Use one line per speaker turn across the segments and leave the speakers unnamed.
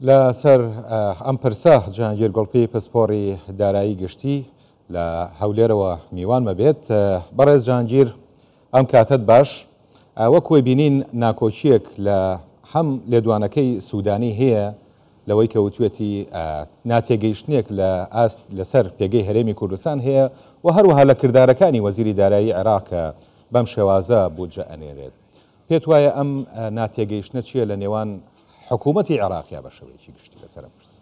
لەسەر ئەم پرسە جەهانگیر گوڵپی پسپۆڕی دارایی گشتی لە هەولێرەوە میوانمە بێت. بەڕێز جەهانگیر ئەم کاتەت باش. وەک وەی بینین ناکۆکییەک لە هەم لێدوانەکەی سودانی هەیە لەوەی کە وتوێتی ناتێگەیشتنێک لە ئاست لەسەر پێگەی هەرێمی کوردستان هەیە و هەروەها لە کردارەکانی وەزیری دارایی عێراق کە بەم شێوازە بودجە ئەنێرێت. پێت وایە ئەم ناتێگەیشتنە چییە لە نێوان حکوومەتی عێراقیا بە شێوەیەکی گشتی لەسەر ئەم پرسە؟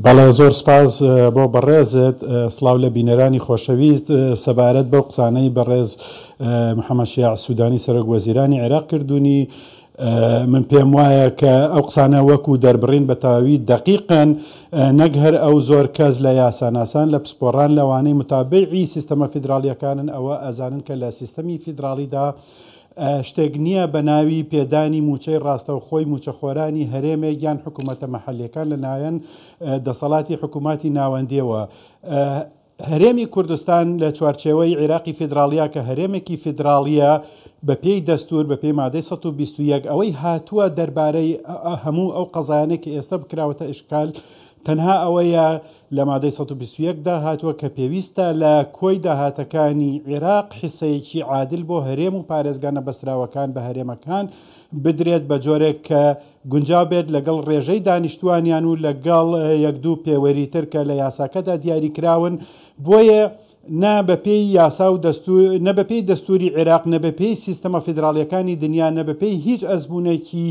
بەڵێ زۆر سپاس بۆ بەڕێزت سڵاو لە بینەرانی خۆشەویست سەبارەت بەو قسانەی بەڕێز محەممەد شیاع سوودانی سەرۆک وەزیرانی عێراق کردوونی من پێم وایە کە ئەو قسانە وەکو دەربڕین بە تەواوی دەقیقن، نەک هەر ئەو زۆر کەس لە یاساناسان لە پسپۆڕان لەوانەی متابعی سیستەمە فیدراڵیەکانن ئەوە ئەزانن کە لە سیستەمی فیدراڵیدا شتێک نییە بە ناوی پێدانی مووچەی ڕاستەوخۆی مووچەخۆرانی هەرێمێک یان حکوومەتە مەحەلیەکان لەلایەن دەسەڵاتی حکووماتی ناوەندیەوە. هەرێمی کوردستان لە چوارچێوەی عێراقی فیدراڵیا کە هەرێمێکی فیدراڵییە بە پێی دەستوور بە پێی مادەی 121 ئەوەی هاتووە دەربارەی هەموو ئەو قەزایانەی کە ئێستا بکراوەتە ئیشکال تەنها ئەوەیە لە مادەی 121 دا هاتووە کە پێویستە لە کۆی داهاتەکانی عێراق حیسەیەکی عادل بۆ هەرێم و پارێزگا نەبەستراوەکان بە هەرێمەکان بدرێت بە جۆرێک کە گونجاو بێت لەگەڵ ڕێژەی دانیشتووانیان و لەگەڵ یەک دوو پێوەری تر کە لە یاساکەدا دیاری کراون، بۆیە نە بەپێی یاسا و دەستوور، نە بەپێی دەستووری عێراق، نە بەپێی سیستەمە فیدراڵییەکانی دنیا، نە بەپێی هیچ ئەزموونێکی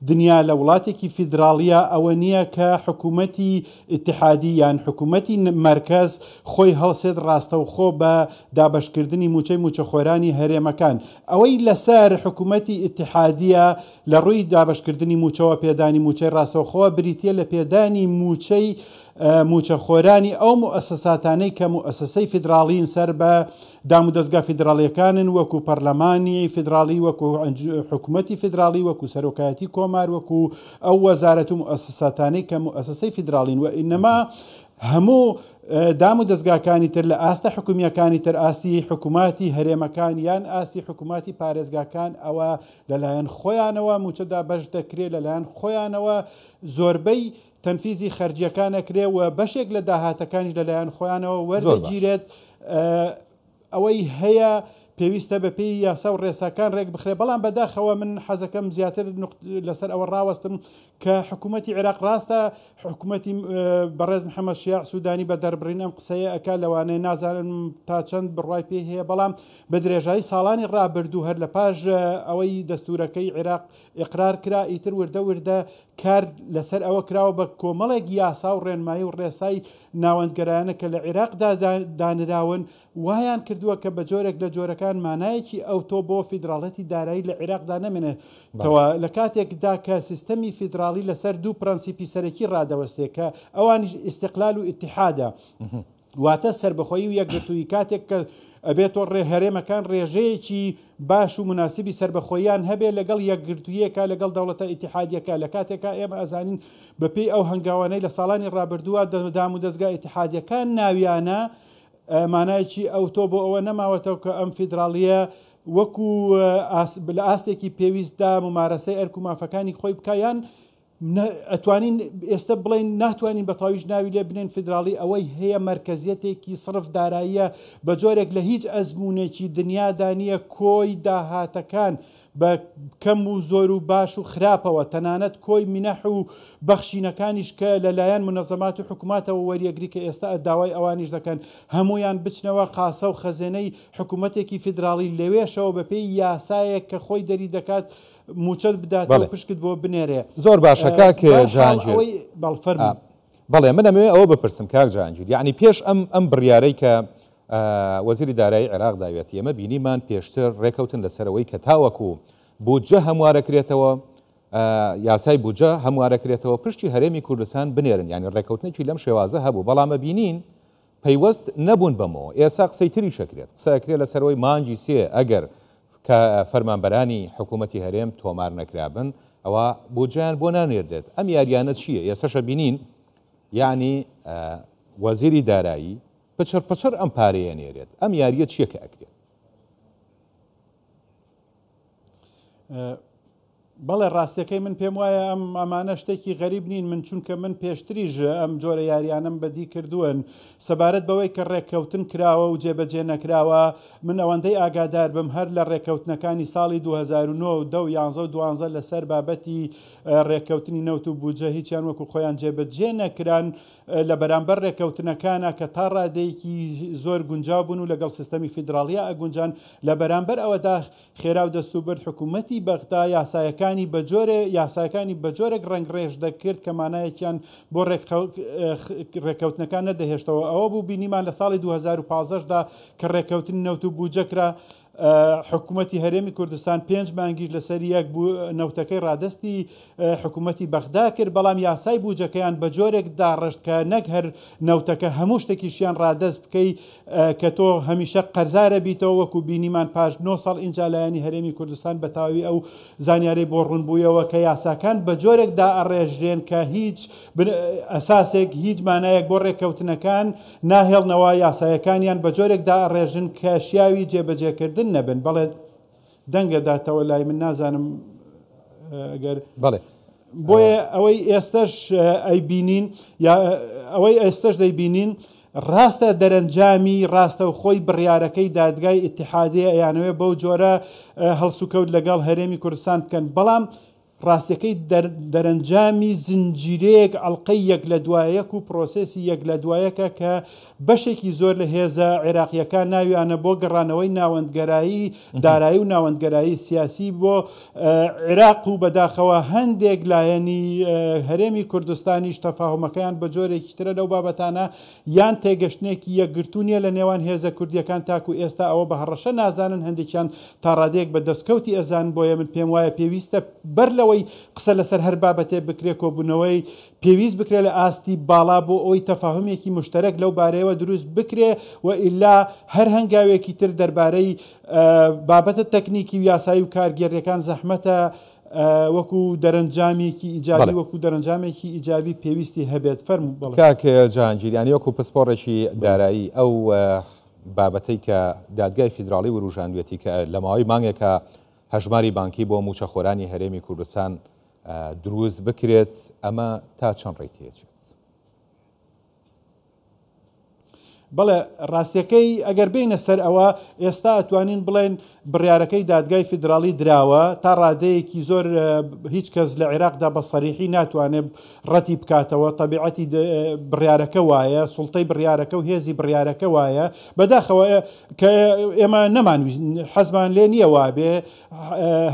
دنیا لە وڵاتێکی فیدراڵییە ئەوە نییە کە حکوومەتی ئیتیحادی یان حکوومەتی مەرکەز خۆی هەڵسێت ڕاستەوخۆ بە دابەشکردنی مووچەی مووچەخۆرانی هەرێمەکان. ئەوەی لەسەر حکوومەتی ئیتیحادییە لە ڕووی دابەشکردنی مووچەوە پێدانی مووچەی ڕاستەوخۆ بریتییە لە پێدانی مووچەی مووچەخۆرانی ئەو موئەسەساتانەی کە موئەسەسەی فیدراڵین سەر بە دامودەزگا فیدراڵییەکانن وەکو پەرلەمانی فیدراڵی وەکو حکومەتی فیدراڵی وەکو سەرۆکایەتی کۆمار وەکو ئەو وەزارەت و موئەسەساتانەی کە موئەسەسەی فیدراڵین و ئینەما هەموو دام و دەزگاکانی تر لە ئاستە حکومییەکانی تر ئاستی حکوماتی هەرێمەکان یان ئاستی حکوماتی پارێزگاکان ئەوە لەلایەن خۆیانەوە مووچە دابەش دەکرێ، لەلایەن خۆیانەوە زۆربەی تەنفیزی خەرجییەکان ئەکرێ و بەشێک لە داهاتەکانیش لەلایەن خۆیانەوە وەردەگیرێت. ئەوەی هەیە پێویستە بەپێی یاسا و ڕێساکان ڕێک بخرێ، بەڵام بەداخەوە من حەزەکەم زیاتر لەسەر ئەوە ڕاوەستم کە حکوومەتی عێراق ڕاستە حکوومەتی بەڕێز محەممەد شیاع سوودانی بە دەربڕین ئەم قسەیە ئەکا لەوانەیە نازانم تا چەند بڕوای پێی هەیە بەڵام بە درێژایی ساڵانی ڕابردوو هەر لە پاش ئەوەی دەستورەکەی عێراق ئیقرار کرا ئیتر وردە وردە کار لەسەر ئەوە کراوە بە کۆمەڵێک یاسا و ڕێنمایی و ڕێسای ناوەندگەرایانە کە لە عێراقدا دانراون وایان کردووە کە بە جۆرێک لە جۆرەکان مانایەکی ئەوتۆ بۆ فیدراڵێتی دارایی لە عێراقدا نەمێنێتەوە لە کاتێکدا کە سیستەمی فیدراڵی لەسەر دوو پرەنسیپی سەرەکی ڕادەوەستێ کە ئەوانیش ئیستقلال و ئیتیحادە واتە سەربەخۆیی و یەکگرتوویی کاتێک کە ئەبێت تۆ ڕێ هەرێمەکان ڕێژەیەکی باش و مناسبی سەربەخۆییان هەبێ لەگەڵ یەکگرتوویەکە لەگەڵ دەوڵەتە ئیتیحادیەکە لە کاتێکا ئێمە ئەزانین بەپێی ئەو هەنگاوانەی لە ساڵانی ڕابردووە دام و دەزگا ئیتیحادیەکان ناویانە مانایەکی ئەوتۆ بۆ ئەوە نەماوەتەوە کە ئەم فیدراڵیە وەکو لە ئاستێکی پێویستدا ممارەسەی ئەرک و مافەکانی خۆی بکە یان ئەتوانین ئێستا بڵێن ناتوانین بە تاویش ناوی لێ بنێن فیدراڵی ئەوەی هەیە مەرکەزیەتێکی سڕف داراییە بە جۆرێک لە هیچ ئەزمونێکی دنیادا نییە کۆی داهاتەکان بە کەم و زۆر و باش و خراپەوە، تەنانەت کۆی مینەح و بەخشینەکانیش کە لە لایەن مونەزەمات و حکوماتەوە وەریەگری کە ئێستا داوای ئەوانیش دەکەن هەموویان بچنەوە قاسە و خەزێنەی حکومەتێکی فیدراڵی لەوێشەوە بە پێی یاسایەک کە خۆی دەری دەکات مووچەت بدات و پشکت بۆ بنێرێ.
زۆر باشە کاک جەهانگیر.
بەڵێ فەرموو.
بەڵێ من ئەمەوێ ئەوە بپرسم کاک جەهانگیر یەعنی پێش ئەم ئەم بڕیارەی کە وەزیری دارایی عێراق داویەتی، ئێمە بینیمان پێشتر رێکەوتن لەسەر ئەوەی کە تاوەکو بودجە هەموارەکرێتەوە، یاسای بودجە هەموارەکرێتەوە، پشتی هەرێمی کوردستان بنێرن، یانی رێکەوتنێکی لەم شێوازە هەبوو، بەڵام ئەبینین پەیوەست نەبوون بەمەوە، ئێستا قسەی تریش ئەکرێت، قسە ئەکرێت لەسەر ئەوەی مانگی سێ ئەگەر کە فەرمانبەرانی حکوومەتی هەرێم تۆمار نەکرابن، ئەوا بودجەیان بۆ نانێردرێت، ئەم یارییانە چییە؟ ئێستەش ئەبینین یانی وەزیری دارایی پچڕ پچڕ ئەم پارەیە نێرێت ئەم یاریە چیە کە ئەکرێت؟
بەڵێ ڕاستیەکەی من پێم وایە ئەم ئەمانە شتێکی غەریب نین من چونکە من پێشتریش ئەم جۆرە یاریانم بەدی کردوون سەبارەت بەوەی کە ڕێککەوتن کراوە و جێبەجێ نەکراوە من ئەوەندەی ئاگادار بم هەر لە ڕێککەوتنەکانی ساڵی 2009 و 10 و 11 و 12 لەسەر بابەتی ڕێککەوتنی نەوت و بودجە هیچیان وەکو خۆیان جێبەجێ نەکران لە بەرامبەر ڕێککەوتنەکانە کە تا ڕادەیەکی زۆر گونجاو بوون و لەگەڵ سیستەمی فیدراڵیا ئەگونجان لە بەرامبەر ئەوەدا خێرا و دەستوبرد حکوومەتی بەغدا یاسایەکانی بە جۆرێ یاساکانی بە جۆرێک ڕەنگڕێژ دەکرد کە مانایەکیان بۆ ڕێککەوتنەکان نەدەهێشتەوە. ئەوە بوو بینیمان لە ساڵی 2015 دا کە ڕێککەوتنی نەوت و بودجە کرا حکوومەتی هەرێمی کوردستان پێنج مانگیش لەسەر یەک بوو نەوتەکەی ڕادەستی حکوومەتی بەغدا کرد، بەڵام یاسای بودجەکەیان بە جۆرێک داڕشت کە نەک هەر نەوتەکە هەموو شتێکیشیان ڕادەست بکەی کە تۆ هەمیشە قەرزارە بیتەوە وەکو بینیمان پاش نۆ ساڵ ئینجا لایەنی هەرێمی کوردستان بە تەواوی ئەو زانیارەی بۆ ڕوون بوویەوە کە یاساکان بە جۆرێک دائەڕێژرێن کە هیچ ئەساسێک هیچ مانایەک بۆ ڕێککەوتنەکان ناهێڵنەوە یاسایەکانیان بە جۆرێک دائەڕێژن کە شیاوی جێبەجێکردن نەبن بەڵێ دەنگە داتەوە لای من نازانم ئەگەر
بەڵێ
بۆیە ئەوەی ئێستش ئەیبینین یا ئەوەی ئێستش دەیبینین ڕاستە دەرەنجامی ڕاستەوخۆی بڕیارەکەی دادگای ئیتیحادیە ئەیانەوێ بەو جۆرە هەڵسوکەوت لەگەڵ هەرێمی کوردستان بکەن بەڵام ڕاستیەکەی دەرەنجامی زنجیرەیەک ئەڵقەی یەک لە دوایەک و پرۆسێسی یەک لە دوایەکە کە بەشێکی زۆر لە هێزە عێراقیەکان ناویانە بۆ گەڕانەوەی ناوەندگەرایی دارایی و ناوەندگەرایی سیاسی بۆ عێراق و بەداخەوە هەندێک لایەنی هەرێمی کوردستانیش تەفاهومەکەیان بە جۆرێکی ترە لەو بابەتانە یان تێگەشتنێکی یەکگرتوو نییە لە نێوان هێزە کوردیەکان تاکو ئێستا ئەوە بە هەڕەشە نازانن هەندێکیان تا ڕادەیەک بە دەستکەوتی ئەزانن بۆیە من پێم وایە پێویستە بەر لەوەی قسە لەسەر هەر بابەتێ بکرێ کۆبوونەوەی پێویست بکرێ لە ئاستی باڵا بۆ ئەوەی تەفاهومێکی موشتەرەک لەو بارەیەوە دروست بکرێ و ئیلا هەر هەنگاوێکی تر دەربارەی بابەتە تەکنیکی و یاسایی و کارگێڕیەکان زەحمەتە وەکو دەرەنجامێکی ئیجابی وەکو دەرەنجامێکی ئیجابی پێویستی هەبێت فەرموو
بەڵێ. کاک جەهانگیر یانی وەکو پسپۆڕێکی دارایی ئەو بابەتەی کە دادگای فیدراڵی وروژاندوێتی کە لە ماوەی مانگێکا هەژماری بانکی بۆ مووچەخۆرانی هەرێمی کوردستان دروست بکرێت ئەمە تا چەند ڕێی تێچێت؟
بەڵێ ڕاستیەکەی ئەگەر بینە سەر ئەوە ئێستا ئەتوانین بڵێن بڕیارەکەی دادگای فیدراڵی دراوە تا ڕادەیەکی زۆر هیچ کەس لە عێراقدا بە سەریحی ناتوانێت ڕەتی بکاتەوە تەبیعەتی بڕیارەکە وایە سوڵتەی بڕیارەکە و هێزی بڕیارەکە وایە بەداخەوە کە ئێمە نەمان حەزمان لێ نییە وابێ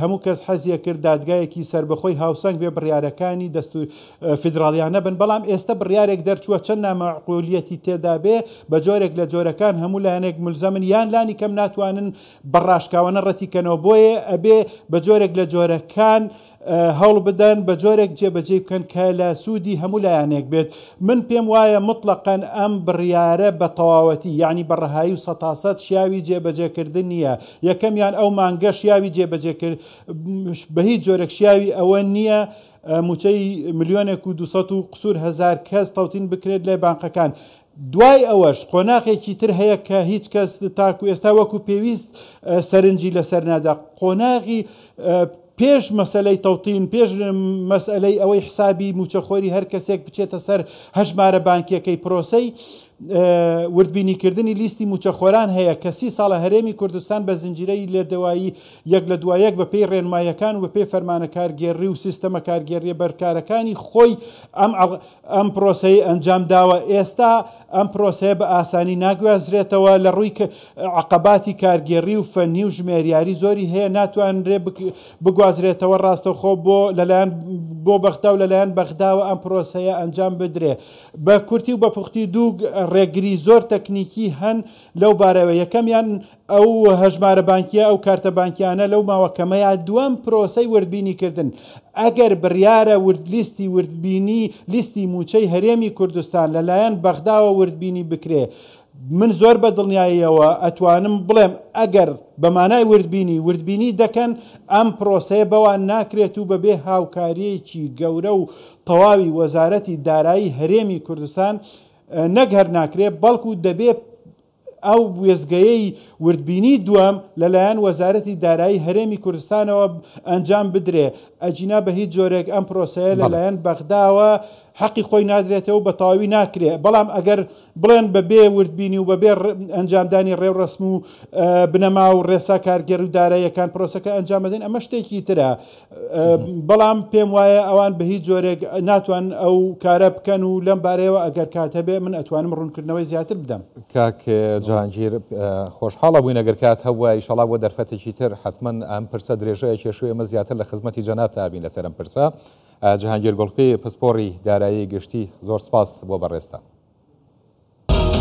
هەموو کەس حەزیە کرد دادگایەکی سەربەخۆی هاوسەنگ بێ بڕیارەکانی دەستور فیدراڵیانە بن بەڵام ئێستا بڕیارێک دەرچووە چەند نامەعقولیەتی تێدا بێ بە جۆرێک لە جۆرەکان هەموو لایەنێک ملزەمن یان لانی کەم ناتوانن بە ڕاشکاوانە ڕەتی کەنەوە بۆیە ئەبێ بە جۆرێک لە جۆرەکان هەوڵ بدەن بە جۆرێک جێبەجێی بکەن کە لە سوودی هەموو لایەنێک بێت. من پێم وایە موتڵەقەن ئەم بڕیارە بە تەواوەتی یانی بە ڕەهایی و سەتاسەت شیاوی جێبەجێکردن نییە. یەکەمیان ئەو مانگە شیاوی جێبەجێکرد بە هیچ جۆرێک شیاوی ئەوە نییە مووچەی ملیۆنێک و دووسەد و قسوور هەزار کەس تەوتین بکرێت لە بانقەکان. دوای ئەوەش قۆناغێکی تر هەیە کە هیچ کەس تاکو ئێستا وەکو پێویست سەرنجی لەسەر نادا قۆناغی پێش مەسەلەی تەوتین، پێش مەسەلەی ئەوەی حسابی مووچەخۆری هەر کەسێک بچێتە سەر هەژمارە بانکیەکەی پرۆسەی وردبینیکردنی لیستی مووچەخۆران هەیە کە سی ساڵە هەرێمی کوردستان بە زنجیرەی لێدەوایی یەک لە دوا یەک بەپێی ڕێنماییەکان و بەپێی فەرمانە کارگێڕی و سیستەمە کارگێڕیە بەرکارەکانی خۆی ئەم ئەم پرۆسەی ئەنجام داوە، ئێستا ئەم پرۆسەیە بە ئاسانی ناگوازرێتەوە، لە ڕووی عەقەباتی کارگێڕی و فەنی و ژمێریاری زۆری هەیە ناتوانرێ بگوازرێتەوە ڕاستەوخۆ بۆ لەلایەن بۆ بەغدا و لەلایەن بەغداوە ئەم پرۆسەیە ئەنجام بدرێ. بە کورتی و بە پوختی دوو ڕێگری زۆر تەکنیکی هەن لەو بارەوە، یەکەمیان ئەو هەژمارە بانکییە، ئەو کارتە بانکییانە لەو ماوە کەمەیا، دووەم پرۆسەی وردبینیکردن، ئەگەر بڕیارە ورد لیستی وردبینی لیستی مووچەی هەرێمی کوردستان لەلایەن بەغداوە وردبینی بکرێ، من زۆر بە دڵنیاییەوە ئەتوانم بڵێم ئەگەر بە مانای وردبینی وردبینی دەکەن ئەم پرۆسەیە بەوان ناکرێت و بەبێ هاوکارییەکی گەورە و تەواوی وەزارەتی دارایی هەرێمی کوردستان نەک هەر ناکرێ بەڵکو دەبێ. ئەو وێستگەیەی وردبینی دووەم لەلایەن وەزارەتی دارایی هەرێمی کوردستانەوە ئەنجام بدرێ، ئەگینا بە هیچ جۆرێک ئەم پرۆسەیە لەلایەن بەغداوە حەقی خۆی نادرێتەوە و بە تەواوی ناکرێ، بەڵام ئەگەر بڵێن بە بێ وردبینی و بە بێ ئەنجامدانی ڕێوڕەسم و بنەما و ڕێسا کارگێڕی و داراییەکان پرۆسەکە ئەنجام بدەین ئەمە شتێکی ترە، بەڵام پێم وایە ئەوان بە هیچ جۆرێک ناتوان ئەو کارە بکەن و لەم بارەیەوە ئەگەر کات هەبێ من ئەتوانم ڕوونکردنەوەی زیاتر بدەم.
کاک جەهانگیر خۆشحاڵە بووین ئەگەر کات هەبووایە ئیشەڵا بۆ دەرفەتێکی تر حەتمەن ئەم پرسە درێژە ئەکێشێ ئێمە زیاتر لە خزمەتی جەنابتا ئەبین لەسەر ئەم پرسە. جەهانگیر گوڵپی پسپۆڕی دارایی گشتی زۆر سپاس بۆ بەڕێزتان.